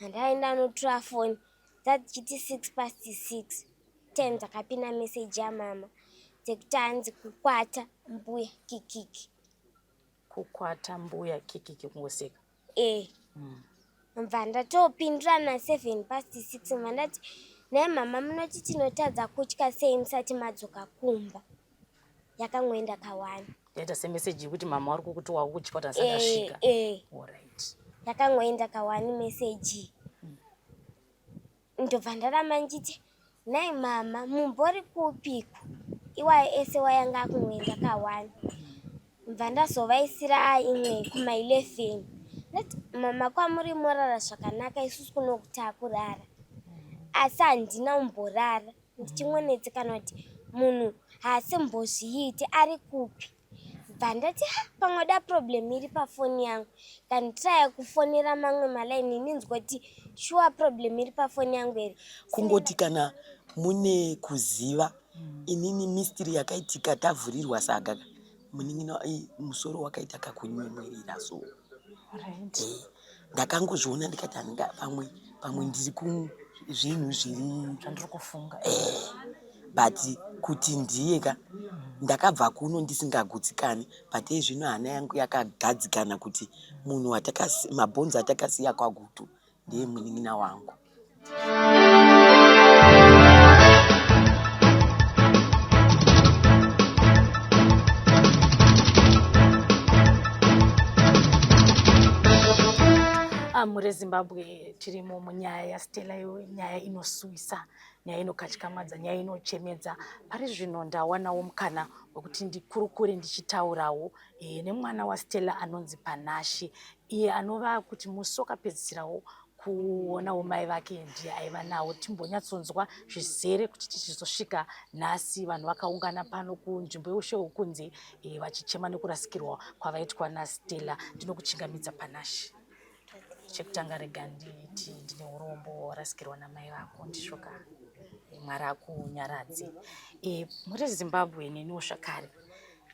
Handaenda notora foni dzadzichiti 6:06 10 dzakapinda meseji yamama dzekuti hanzi kukwata mbuya kikiki. Kukwata mbuya kikiki kungoseka. Eh. Mva ndatopindura na 6:07 mva ndati nhai mama munoti tinotadza kutya sei musati madzoka kumba. Yakangoenda kawani. Yaita semeseji yekuti mama vari kukuti wakutya kuti asati asvika. Eh. Alright. Yakangoenda kawani meseji. Ndobva ndaramba ndichiti nhai mama mumbori kupiko iwayo ese wayanga akungoenda kawani. Ndobva ndazovaisira imwe kuma 11 ndati mama kwamuri morara zvakanaka isusu kuno takurara asi handina kumborara ndichingonetsekana kuti munhu haasimbozviiti ari kupi. Bva ndati ha pamwe da problem iri pafoni yangu kanditraya kufonera mamwe malaini ndinzwa kuti shuwa problem iri pafoni yangu here. Kungoti kana mune kuziva inini mystery yakaitika tavhurirwa saga ka munin'ina musoro wakaita kakunyemwerera so Right. Eh, ndakangozviona ndikati handinga pamwe pamwe ndiri ku zvinhu zviri Zvandiri kufunga. Eh, but kuti ndiye ka ndakabva kuno ndisingagutsikani but ezvino hana yangu yakagadzikana kuti munhu watakasi mabhonzo atakasiya kwaGutu ndiye munin'ina wangu. Mhuri yeZimbabwe tirimo munyaya yaStella, nyaya inosuwisa, nyaya inokatyamadza, nyaya inochemedza. Pari zvino ndawanawo mukana wekuti ndikurukure ndichitaurawo e, nemwana waStella anonzi Panashe, iye anova kuti musi wakapedzisirawo kuonawo mai vake ndiye aiva nawo. Timbonyatsonzwa zvizere kuti tichizosvika nhasi vanhu vakaungana pano kunzvimbo yeushe hwekunze e, vachichema nekurasikirwa kwavaitwa naStella. Ndinokuchingamidza Panashe. Chekutanga rega nditi ndine urombo warasikirwa namai vako, ndizvo ka? Mwari akunyaradze. E, muri Zimbabwe neniwo zvakare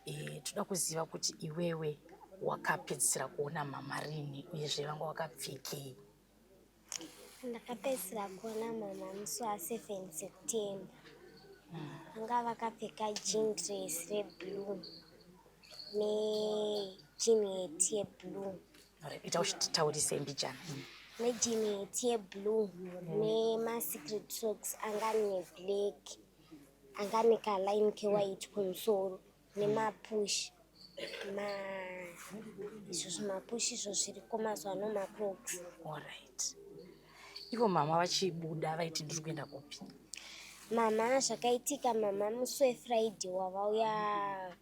e, toda kuziva kuti iwewe wakapedzisira kuona mama rini uyezve vanga wakapfekei? Ndakapedzisira kuona mama musi wa 7 September. Vanga vakapfeka jean dress reblue nejean hat yeblue. Ita uchititaurise mbijana. Nejean hat yeblue nemasecret socks anga ane black anga ane kaline kewhite kumusoro nemapush ma izvo zvimapush izvo zviriko mazuva ano macrocs. Alright. Ivo mama vachibuda vaiti ndiri kuenda kupi? Mama zvakaitika mama musi weFriday wavauya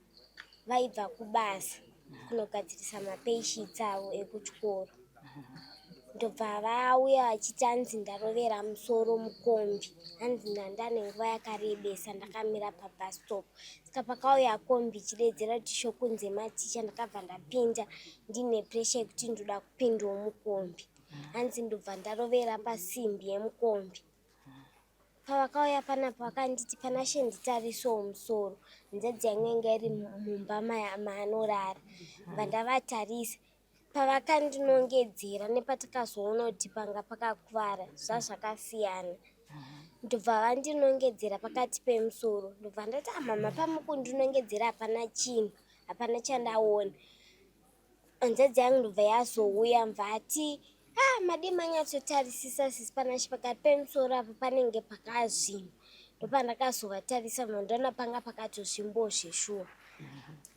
vaibva kubasa kunogadzirisa mapaysheets avo ekuchikoro. Ndobva vauya vachiti hanzi ndarovera musoro mukombi. Hanzi ndandane nguva yakarebesa ndakamira pabus stop. Saka pakauya kombi ichidedzera kuti shokunze maticha ndakabva ndapinda ndine pressure yekuti ndoda kupindawo mukombi. Hanzi ndobva ndarovera pasimbi yemukombi. Pavakauya panapa vakanditi Panashe nditarisewo musoro. Hanzvadzi yangu yanga iri mumba maanorara. Bva ndavatarisa. Pavakandinongedzera nepatakazoona kuti panga pakakuvara zvazvakasiyana. Ndobva vandinongedzera pakati pemusoro. Ndobva ndati ah mama pamukundinongedzera hapana chinhu, hapana chandaona. Hanzvadzi yangu ndobva yazouya mvati ah madii manyatsotarisisa sisi Panashe pakati pemusoro apa panenge pakazvimba. Ndopandakazovatarisa ndaona panga pakatozvimbawo zveshuwa.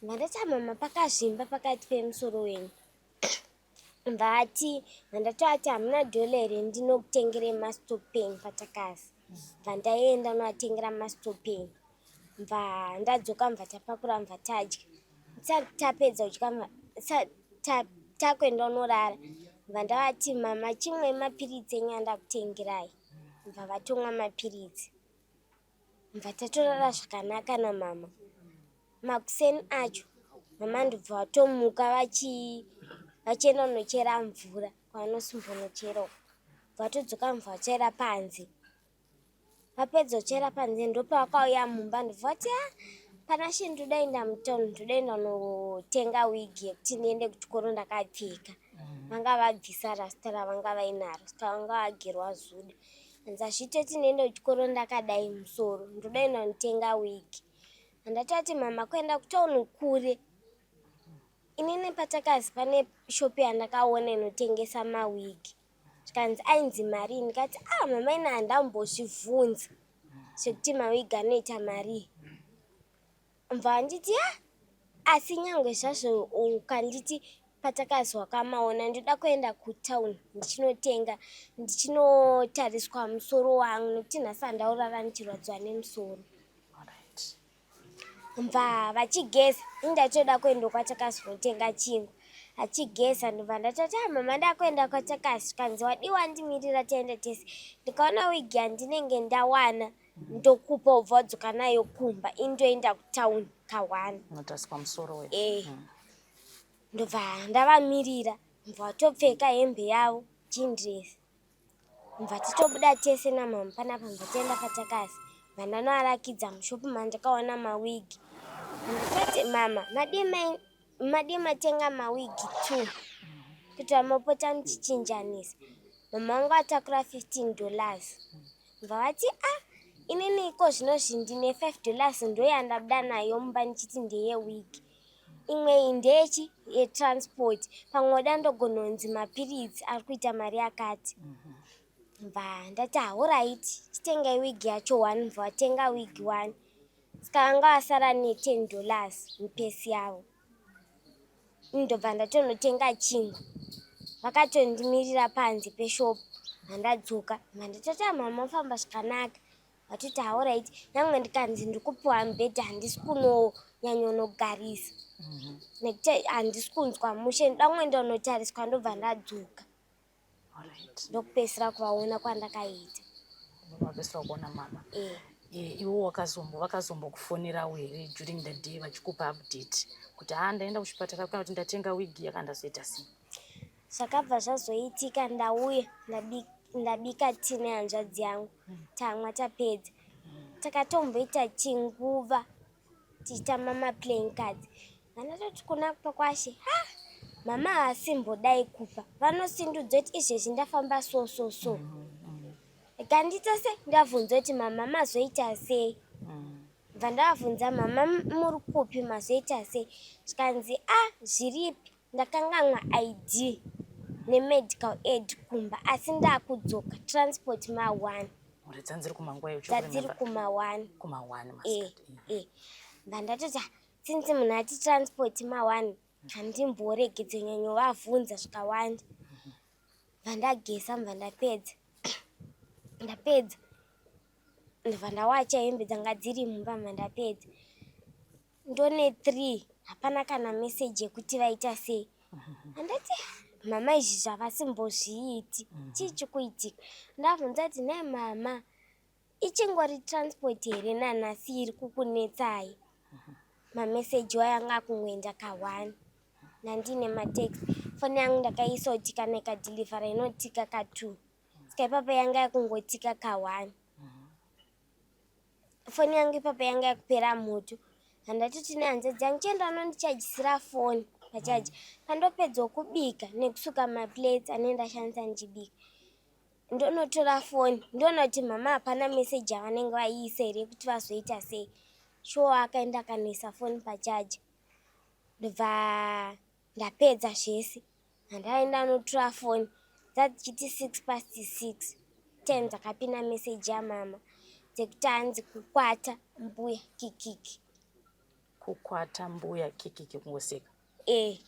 Ndati ah mama pakazvimba pakati pemusoro wenyu. Vati ndatoti hamuna dhola here ndinokutengerei mastop pen patakazi. Bva ndaenda noatengera mastop pen. Bva ndadzoka mva tapakura mva tadya. Tisati tapedza kudya takuenda unorara. Bva ndavati mama chimwai mapiritsi enyu andakutengerai. Bva vatomwa mapiritsi. Bva tatorara zvakanaka namama. Makuseni acho mama ndobva vatomuka vachienda kunochera mvura kwavanosimbonochere uko. Vatodzoka mvura vatsvaira panze. Vapedza kutsvaira panze ndopavakauya mumba ndobva vati ah Panashe ndoda enda mutown ndoda enda kunotenga wig yekuti ndiende kuchikoro ndakapfeka. Vanga vabvisa rasta ravanga vainaro saka vanga vagerwa zuda. Hanzi hazviite kuti ndiende kuchikoro ndakadai musoro ndoda kuenda kunotenga wigi. Ndatati mama kuenda kutown kure. Inini patakazi pane shop yandakaona inotengesa mawigi. Zvikanzi ainzi marii ndikati ah mama ini handambozvibvunza zvekuti mawigi anoita marii. Bva vanditi ah asi nyangwe zvazvo ukanditi patakazi wakamaona ndoda kuenda kutown ndichinotenga ndichinotariswa musoro wangu nekuti nhasi handaurara ndichirwadziwa nemusoro. Bva vachigeza ini ndatoda kuenda kwaTakazi kunotenga chingwa. Achigeza ndobva ndatoti ah mama ndakuenda kwaTakazi zvikanzi wadii wandimirira tiende tese. Ndikaona wigi yandinenge ndawana ndokupa wobva wadzoka nayo kumba ini ndoenda kutown kaone. Unotariswa musoro uyo. Eh. Ndobva ndavamirira ndobva vatopfeka hembe yavo jean dress. Bva titobuda tese namama panapa bva taenda patakasi. Bva ndanoarakidza mushop mandakaona mawigi. Ndikati mama madii mai madii matenga mawigi two kuitira mopota muchichinjanisa. Mama vangu vatakura 15 dollars. Bva vati ah inini iko zvinozvi ndine 5 dollars ndoyandabuda nayo mumba ndichiti ndeye wigi. Imwe iyi ndeyechi yetransport pamwe oda ndogononzi mapiritsi ari kuita mari yakati. Bva ndati hauraiti chitengai wigi yacho one bva vatenga wigi one. Saka vanga vasara ne 10 dollars mupesi yavo. Ndobva ndatonotenga chingwa. Vakatondimirira panze peshop handadzoka. Bva ndatoti ah mama mafamba zvakanaka. Vatoti hauraiti nyangwe ndikanzi ndikupiwa mubhedha handisi kunonyanyonogarisa nekuti handisi kunzwa mushe ndoda kungoenda kunotariswa ndobva ndadzoka. Ndokupedzisira kuvaona kwandakaita. Wapedzisira kuona mama. Eh. Eh, iwe wakazombo vakazombokufonerawo here during the day vachikupa update kuti haa ndaenda kuchipatara kana kuti ndatenga wigi yakandazoita sei? Zvakabva zvazoitika ndauya ndabika tii nehanzvadzi yangu tamwa tapedza. Takatomboita chinguva tichitamba maplaying cards. Vanatoti kuna Kupakwashe ha mama havasimbodai kupa vanosindudza kuti izvezvi ndafamba so so so. Rega se ndavhunza kuti mama mazoita sei. Bva ndavabvunza mama muri kupi mazoita sei. Zvikanzi ah zviripi ndakanganwa ID nemedical aid kumba asi ndakudzoka transport ma1. Uri dzanziri kumanguva iyoyo Dzadziri kuma1. kuma1 Eh, masikati. eh. Bva ndatoti ah, since munhu ati transport ma1 handimboregedze nyanyovavhunza zvakawanda. Bva ndageza bva ndapedza. Ndapedza. Ndobva ndawacha hembe dzanga dziri mumba bva ndapedza. Ndone 3 hapana kana meseji yekuti vaita sei. Handati mama izvi zvavasimbozviiti chii chikuitika. Ndabvunza kuti nhai mama ichingori transport here nanhasi iri kukunetsai. Mameseji wayo anga akungoenda ka1 nandine matext. Foni yangu ndakaisa kuti kana ikadhilivhara inotika ka2. Saka ipapa yanga yakungotika ka1. Foni yangu ipapa yanga yakupera moto. Handatoti nehanzvadzi yangu chienda unondichajisira foni pachaja. Pandopedzawo kubika nekusuka maplates anenge ndashandisa ndichibika. Ndonotora foni ndoona kuti mama hapana meseji yavanenge vaiisa here yekuti vazoita sei. Shuwa akaenda akanoisa foni pachaja. Ndobva ndapedza zvese. Handaenda notora foni dzadzichiti 6 past 6 10 dzakapinda meseji yamama dzekuti hanzi kukwata mbuya kikiki. Kukwata mbuya kikiki kungoseka. Eh.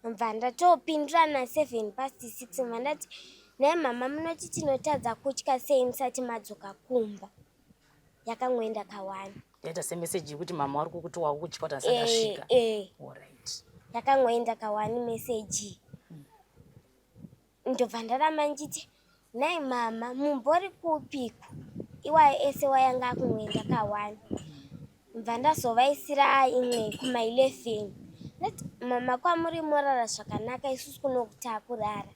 Bva ndatopindura na 7 past 6 bva ndati nhai mama munoti tinotadza kutya sei musati madzoka kumba. Yakangoenda ka1. Yaita semeseji yekuti mama vari kukuti wakutya kuti asati asvika. Eh. Alright. Yakangoenda ka1 meseji. Ndobva ndaramba ndichiti nhai mama mumbori kupiko iwayo ese wayanga akungoenda ka1. Bva ndazovaisira imwe kuma11. Ndati mama kwamuri morara zvakanaka isusu kuno takurara.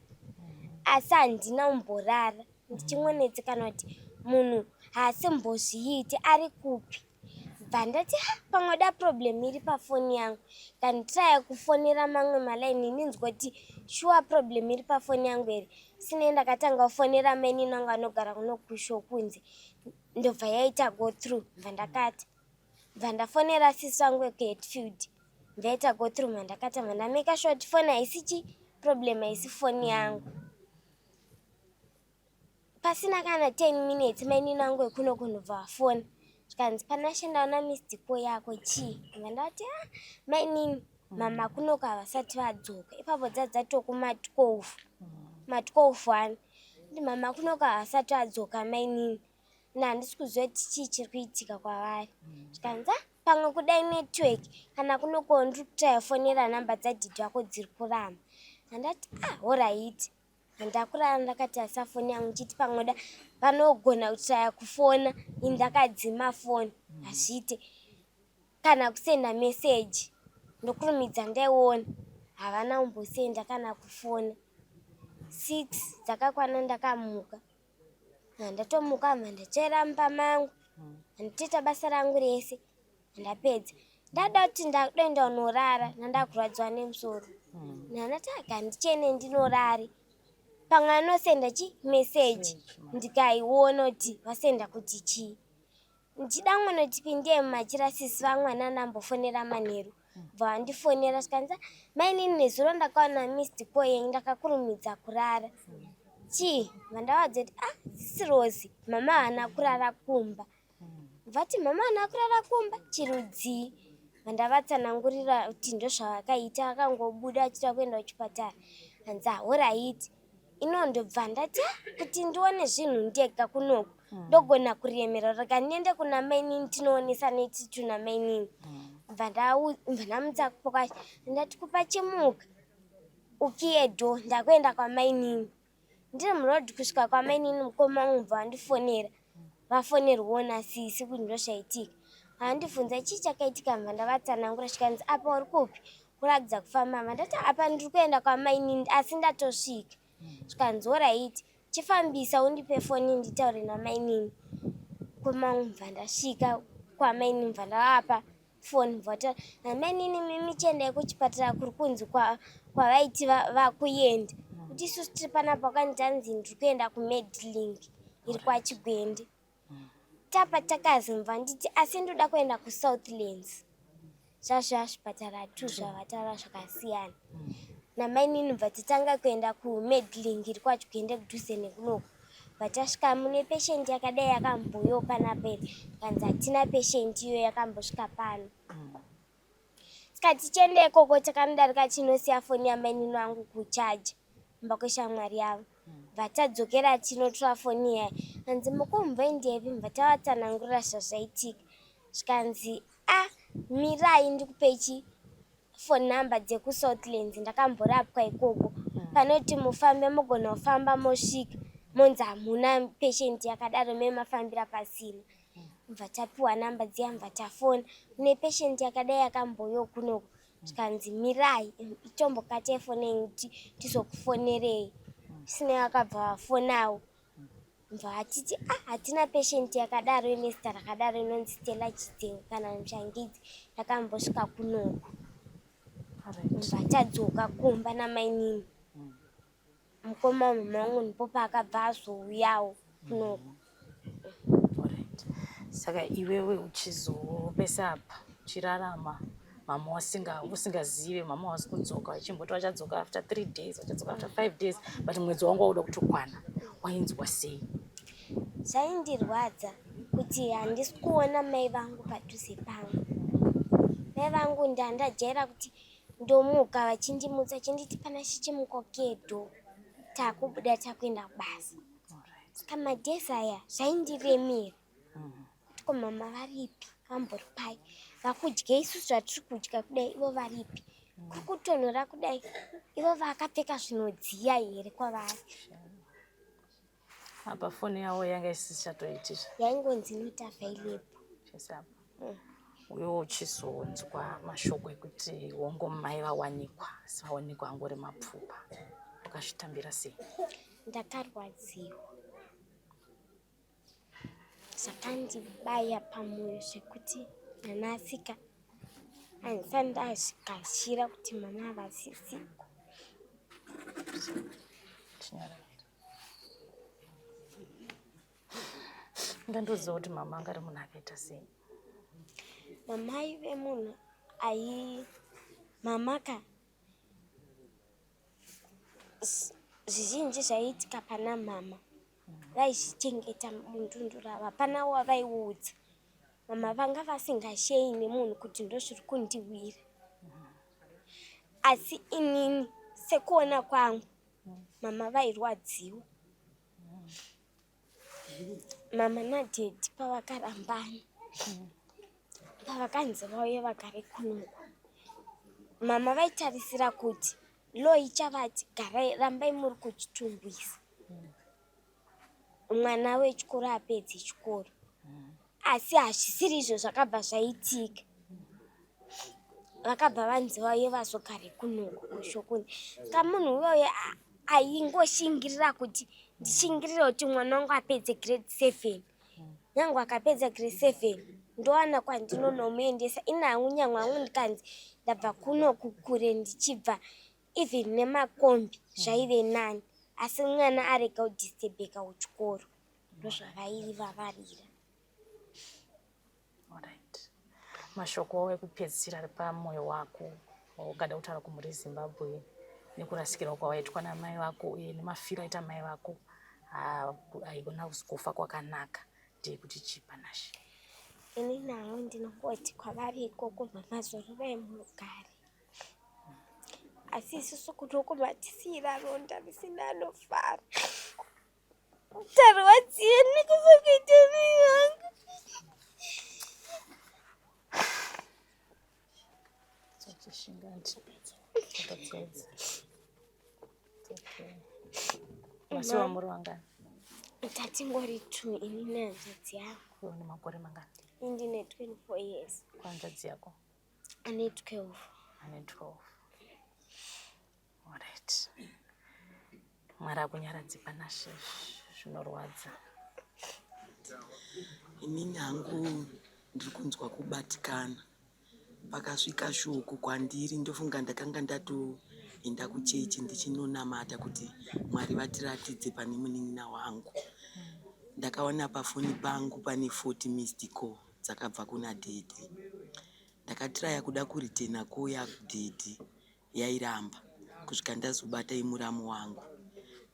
Asi handina kumborara ndichingonetsekana kuti munhu haasimbozviiti ari kupi. Bva ndati ha pamwe da problem iri pafoni yangu. Ndanditraya kufonera mamwe malaini ndinzwa kuti shuwa problem iri pafoni yangu here. Sinei ndakatanga kufonera mainini wangu anogara kuno kusho kunze. Ndobva yaita go through bva ndakati. Bva ndafonera sisi vangu vekuHatfield. Ndaita go through bva ndakata bva ndameka sure kuti foni haisi chi problem haisi foni yangu. Pasina kana 10 minutes mainini vangu vekuno kunobva vafona. Zvikanzi Panashe ndaona missed call yako chii? Ndobva ndati ah mainini mama kunoko havasati vadzoka. Ipapo dzadzatokuma 12. Ma 12 wani. Ndi mama kunoko havasati vadzoka mainini. Ini handisi kuziva kuti chii chiri kuitika kwavari. Zvikanzi ah pamwe kudai network kana kunoko ndiri kutraya kufonera nhamba dzadhidhi vako dziri kuramba. Ndati ah horaiti. Ndakurara ndakatarisa foni yangu ndichiti pamwe da vanogona kutraya kufona ini ndakadzima foni hazviite kana kusenda meseji ndokurumidza ndaiona havana kumbosenda kana kufona. 6 dzakakwana ndakamuka ndatomuka ndatsvaira mumba mangu nditoita basa rangu rese ndapedza ndada kuti ndakutoenda kunorara ndandakurwadziwa nemusoro ndandati aga ndichene ndinorare pamwe anosenda chi meseji ndikaiona kuti vasenda kuti chii ndichida kunoti pindei mumachira sisi vangu vana ndambofonera manheru bva vandifonera zvikanzi mainini nezuro ndakaona missed call yenyu ndakakurumidza kurara chii vandavadza kuti ah sisi Rozi mama havana kurara kumba Vati mama haana kurara kumba chirudzii? Vandavatsanangurira kuti ndozvavakaita akangobuda achida kuenda kuchipatara hanzi ahoraiti ino ndobva ndati ah, kuti ndione zvinhu ndega kunoku ndogona kuremera rega ndiende kuna mainini tinoonesana ititu namainini bva ndamutsa kupakwasha ndati kupa chimuka ukiye dho ndakuenda kwamainini Ndiri muroad kusvika kwamainini mukoma wangu bva vandifonera vafonerwawo nasisi kuti ndozvaitika. Vandibvunza chii chakaitika bva ndavatsanangura zvikanzi apa uri kupi kuratidza kufamba bva ndati apa ndiri kuenda kwamainini asi ndatosvika zvikanzi horaiti chifambisa undipe foni nditaure namainini. Mukoma wangu bva ndasvika kwamainini bva ndavapa phone vota amainini mimi chiendai kuchipatara kuri kunzi kwavaiti vakuenda kuti isusu tiri panapa kwakanzi hanzi ndiri kuenda kumedlink iri kwachigwende tapa takazimva nditi asi ndoda kuenda kusouthlands zvazva zvipatara tu zvavatara zvakasiyana namainini bva tatanga kuenda kumedlink iri kwachigwende kudhuze nekunoku Vatasvika mune patient yakadai yakamboyo panapa here kanzi hatina patient iyo yakambosvika pano saka tichienda ikoko takanodarika chinosiya foni yamainini wangu kuchaja kumba kweshamwari yavo vatadzokera tinotora foni iya hanzi mukumboendepi mva tavatsanangurira zvazvaitika zvikanzi a ah, mirai ndikupei chi phone number dzekuSouthlands ndakamborapwa ikoko panoti mufambe mugona kufamba mosvika monzi hamuna patient yakadaro me mafambira pasina mubva tapiwa number dziya mubva tafona mune patient yakadai yakamboyo kunoku zvikanzi mirai itombokatai fone yenyu tizokufonerei sinei vakabva vafonawo Bva vatiti ah hatina patient yakadaro ine zita rakadaro inonzi Stella Chidzenga kana Mushangidzi yakambosvika kunoku. Bva tadzoka kumba namainini. Mukoma wamama wangu ndipo paakabva azouyawo kunoku. Alright. Saka iwewe uchizopesa apa uchirarama mama wasinga usingazive mama wasi kudzoka vachimboti vachadzoka after three days vachadzoka after five days but mwedzi wangu wauda kutokwana wainzwa sei Zvaindirwadza kuti handisi kuona mai vangu padhuze pangu. Mai vangu ndandajaira kuti ndomuka vachindimutsa vachinditi pana chichimuka kedo takubuda takuenda kubasa. Saka madays aya zvaindiremera kuti ko mama varipi vambori pai vakudya isu zvatiri kudya kudai ivo varipi kuri kutonhora kudai ivo vakapfeka zvinodziya here kwavari apa foni yavo yanga isichatoiti yaingonzi not available chese apa uyo uchizonzwa mashoko ekuti hongo mai vawanikwa asi vawanikwa angori mapfupa wakazvitambira sei Ndakarwadziwa zvakandibaya pamoyo zvekuti. Nanhasika handisati ndazvigashira kuti mama havasisiko. Ndandoziva kuti mama anga ari munhu akaita sei. Mama aive munhu ai mama ka zvizhinji zvaiitika pana mama vaizvichengeta mundundu ravo hapana wavaiudza. Mama vanga vasingasheyi nemunhu kuti ndozviri kundiwira. Asi inini sekuona kwangu mama vairwadziwa. Mama nadaddy pavakarambana pavakanzi vauye vagare kunoku mama vaitarisira kuti law ichavati garai rambai muri kuchitungwiza mwana wechikoro apedze chikoro asi hazvisiri izvo zvakabva zvaitika vakabva vanzi vauye vazogare kunoku kushokuni saka munhu uyoyo aingoshingirira kuti ndishingirire kuti mwana wangu apedze grade seven nyange akapedza grade seven ndowana kwandinonomuendesa ini hangu nyange hangu ndikanzi ndabva kunoku kure ndichibva even nemakombi zvaive nani asi mwana arega kudistebheka kuchikoro ndozvavaivavarira. Alright. Mashoko ekupedzisira ari pamwoyo wako waungada kutaura kumhuri yeZimbabwe nekurasikirwa kwawaitwa namai vako uye nemafiro aita mai vako haikona kufa kwakanaka ndeyekuti chii Panashe? Ini hangu ndinongoti kwavari ikoko mama zororai murugare. Asi isusu kuno matisiyira ronda risina anofara. Tarwadziwa nekufa kuita mai vangu. Masiwa muri vangani? Tatingori two ini nehanzvadzi yangu. Une makore mangani? Ini ndine 24 years. Hanzvadzi yako? Ane 12. Ane 12. Alright. Mwari akunyaradze Panashe zvinorwadza. Inini hangu ndiri kunzwa kubatikana. Pakasvika shoko kwandiri ndofunga ndakanga ndatoenda kuchechi ndichinonamata kuti Mwari vatiratidze pane munin'ina wangu. Ndakaona pafoni pangu pane 40 missed call dzakabva kuna dhedhi. Ndakatiraya kuda kuritena call yadhedhi yairamba kusvika ndazobata yemuramu wangu.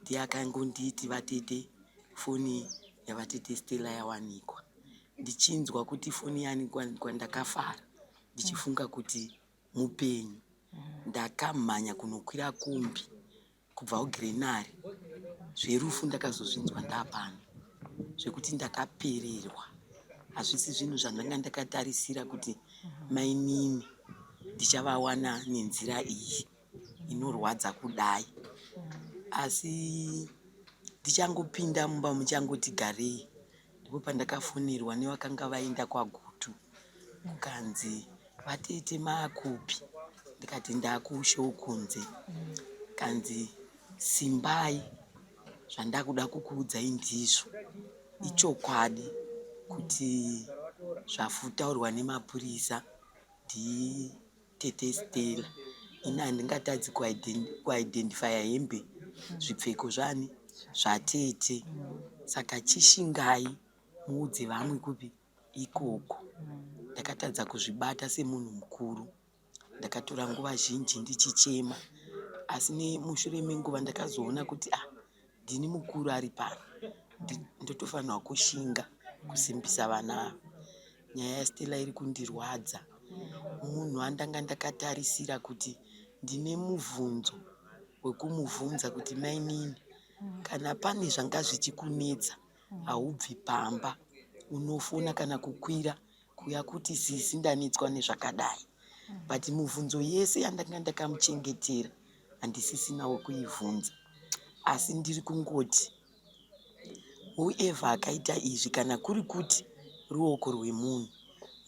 Ndiye akangonditi vatete foni yavatete Stella yawanikwa. Ndichinzwa kuti foni yawanikwa ndakafara ndichifunga kuti mupenyu. Ndakamhanya kunokwira kombi kubva kuGrenari. Zverufu ndakazozvinzwa ndapano zvekuti ndakapererwa. Hazvisi zvinhu zvandanga ndakatarisira kuti mainini ndichavawana nenzira iyi inorwadza kudai. Asi ndichangopinda mumba muchangoti garei ndipo pandakafonerwa nevakanga vaenda kwaGutu kukanzi vatete maakupi ndikati ndakushow kunze kanzi simbai zvandakuda kukuudzai ndizvo ichokwadi kuti zvafutaurwa nemapurisa nditete Stella ini handingatadzi kuidentifya hembe zvipfeko zvani zvatete saka chishingai muudze vamwe kupi ikoko ndakatadza kuzvibata semunhu mukuru ndakatora nguva zhinji ndichichema asi nemushure menguva ndakazoona kuti ah ndini mukuru ari pano ndotofanirwa kushinga kusimbisa vana ava nyaya yaStella iri kundirwadza munhu wandanga ndakatarisira kuti ndine mubvunzo wekumubvunza kuti mainini kana pane zvanga zvichikunetsa haubvi pamba unofona kana kukwira kuya kuti sisi ndanetswa nezvakadai but mubvunzo yese yandanga ndakamuchengetera handisisina wekuibvunza asi ndiri kungoti whoever akaita izvi kana kuri kuti ruoko rwemunhu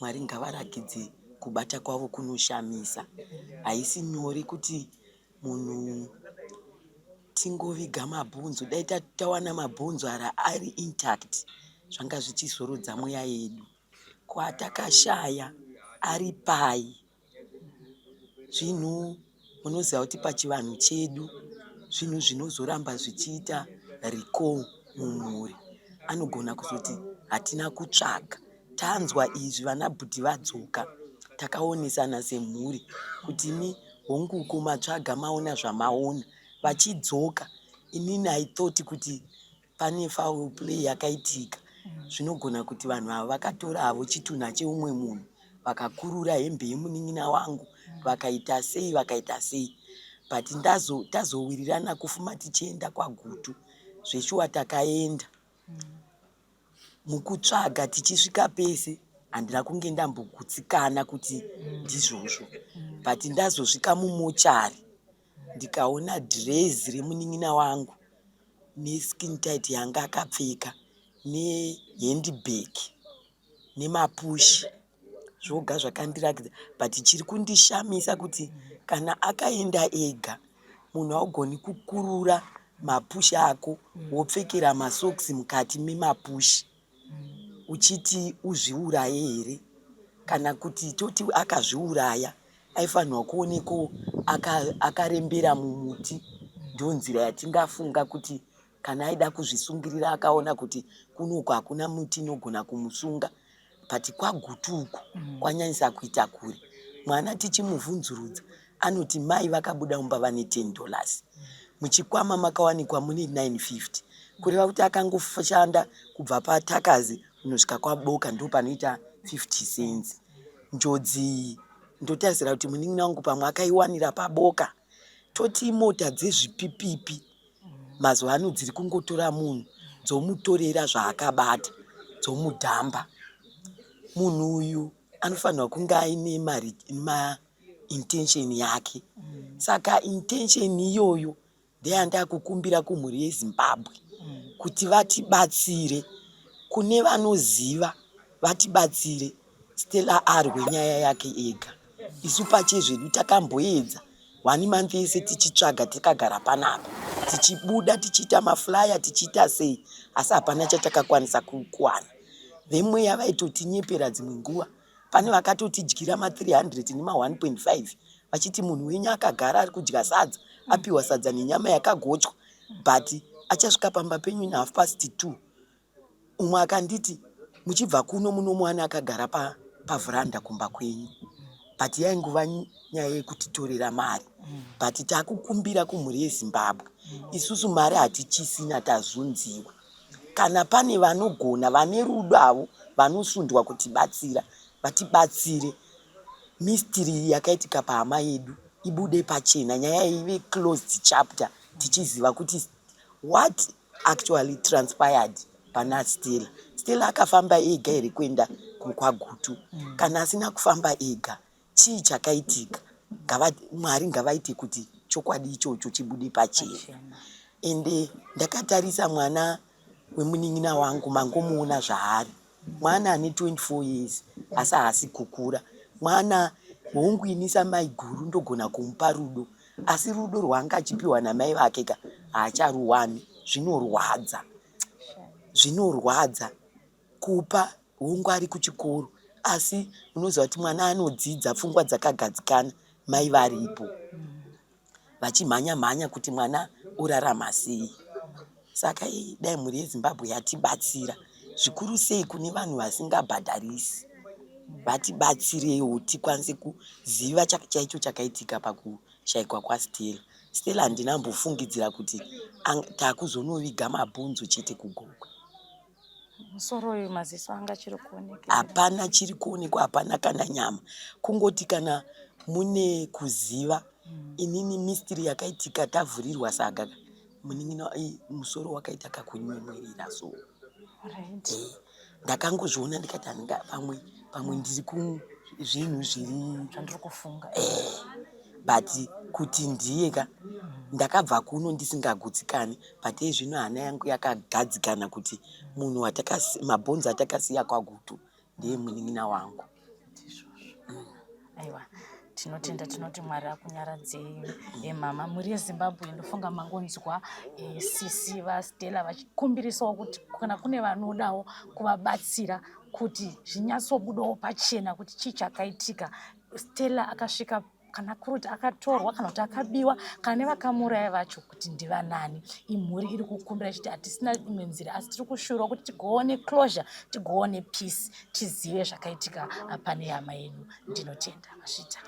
Mwari ngavarakidze kubata kwavo kunoshamisa haisi nyore kuti munhu tingoviga mabhonzo dai tawana mabhonzo ara ari intact zvanga zvichizorodza mweya yedu kwatakashaya. Ari pai? Zvinhu munoziva kuti pachivanhu chedu zvinhu zvinozoramba zvichiita recall mumhuri. Anogona kuzoti hatina kutsvaga. Tanzwa izvi vana bhudhi vadzoka takaonesana semhuri kuti imi hongu uko matsvaga maona zvamaona. Vachidzoka inini I thought kuti pane foul play yakaitika zvinogona kuti vanhu ava vakatora havo chitunha cheumwe munhu vakakurura hembe yemunin'ina wangu vakaita sei vakaita sei but ndazo tazowirirana kufuma tichienda kwaGutu zveshuwa takaenda mukutsvaga tichisvika pese handina kunge ndambogutsikana kuti ndizvozvo but ndazosvika mumochari ndikaona dhirezi remunin'ina wangu neskin tight yanga akapfeka nehandbag nemapushi zvoga zvakandirakidza but chiri kundishamisa kuti kana akaenda ega munhu haugoni kukurura mapushi ako wopfekera masocks mukati memapushi uchiti uzviuraye here kana kuti toti akazviuraya aifanirwa kuonekwa akarembera mumuti ndonzira yatingafunga kuti kana aida kuzvisungirira akaona kuti kunoku hakuna muti inogona kumusunga but kwaGutu uku kwanyanyisa kuita kure. Mwana tichimuvhunzurudza anoti mai vakabuda mumba vane 10 dollars muchikwama makawanikwa mune 950 kureva kuti akangoshanda kubva patakazi kunosvika kwaBoka ndopanoita 50 cents. Njodzi iyi ndotarisira kuti munin'ina wangu pamwe akaiwanira paBoka. Toti mota dzezvipipipi mazuva ano dziri kungotora munhu dzomutorera zvaakabata dzomudhamba. Munhu uyu anofanirwa kunge aine maintention yake. Saka intention iyoyo ndeyandakukumbira kumhuri yeZimbabwe kuti vatibatsire. Kune vanoziva vatibatsire Stella arwe nyaya yake ega. Isu pachezvedu takamboedza one month yese tichitsvaga takagara panapa tichibuda tichiita maflyer tichiita sei asi hapana chatakakwanisa kuwana. Vemweya vaitotinyepera dzimwe nguva pane vakatotidyira ma300 nema1.5 vachiti munhu wenyu akagara ari kudya sadza apiwa sadza nenyama yakagochwa but achasvika pamba penyu na 2:30. Umwe akanditi muchibva kuno munomuwana akagara pavhuranda kumba kwenyu but yaingova nyaya yekutitorera mari but takukumbira kumhuri yeZimbabwe isusu mari hatichisina tazunziwa. Kana pane vanogona vane rudo avo vanosundwa kutibatsira vatibatsire mystery yakaitika pahama yedu ibude pachena nyaya ive closed chapter tichiziva kuti what actually transpired pana Stella. Stella akafamba ega here kuenda kwaGutu? Kana asina kufamba ega chii chakaitika? Mwari ngavaite kuti chokwadi ichocho chibude pachena. Ende ndakatarisa mwana wemunin'ina wangu mangomuona zvaari. Mwana ane 24 years asi haasi kukura. Mwana hongu ini samaiguru ndogona kumupa rudo asi rudo rwaanga achipiwa namai vake ka haacharuwani. Zvinorwadza, zvinorwadza kupa hongu ari kuchikoro asi unoziva kuti mwana anodzidza pfungwa dzakagadzikana mai varipo vachimhanya mhanya kuti mwana orarama sei. Saka dai mhuri yeZimbabwe yatibatsira zvikuru sei kune vanhu vasingabhadharisi vatibatsirewo tikwanise kuziva chaicho chakaitika pakushaikwa kwaStella. Stella handina kumbofungidzira kuti takuzonoviga mabhonzo chete kuGokwe. Musoro uyu maziso anga achiri kuonekera. Hapana chiri kuonekwa, hapana kana nyama. Kungoti kana mune kuziva inini mystery yakaitika tavhurirwa saga munin'ina musoro wakaita kakunyemwerera so. Right. Ndakangozviona ndikati handinga pamwe pamwe ndiri ku zvinhu zviri Zvandiri kufunga. But kuti ndiye ka ndakabva kuno ndisingagutsikani but ezvino hana yangu yakagadzikana kuti munhu mabhonzo atakasiya kwaGutu ndeye munin'ina wangu. Ndizvozvo. Aiwa, tinotenda, tinoti Mwari akunyaradzei mama. Mhuri yeZimbabwe ndofunga mangonzwa sisi vaStella vachikumbirisawo kuti kana kune vanodawo kuvabatsira kuti zvinyatsobudawo pachena kuti chii chakaitika. Stella akasvika kana kuri kuti akatorwa kana kuti akabiwa kana nevakamuuraya vacho kuti ndivanani. Imhuri iri kukumbira ichiti hatisina imwe nzira asi tiri kushuvirawo kuti tigoone closure, tigoone peace, tizive zvakaitika pane hama yedu. Ndinotenda. Masvita.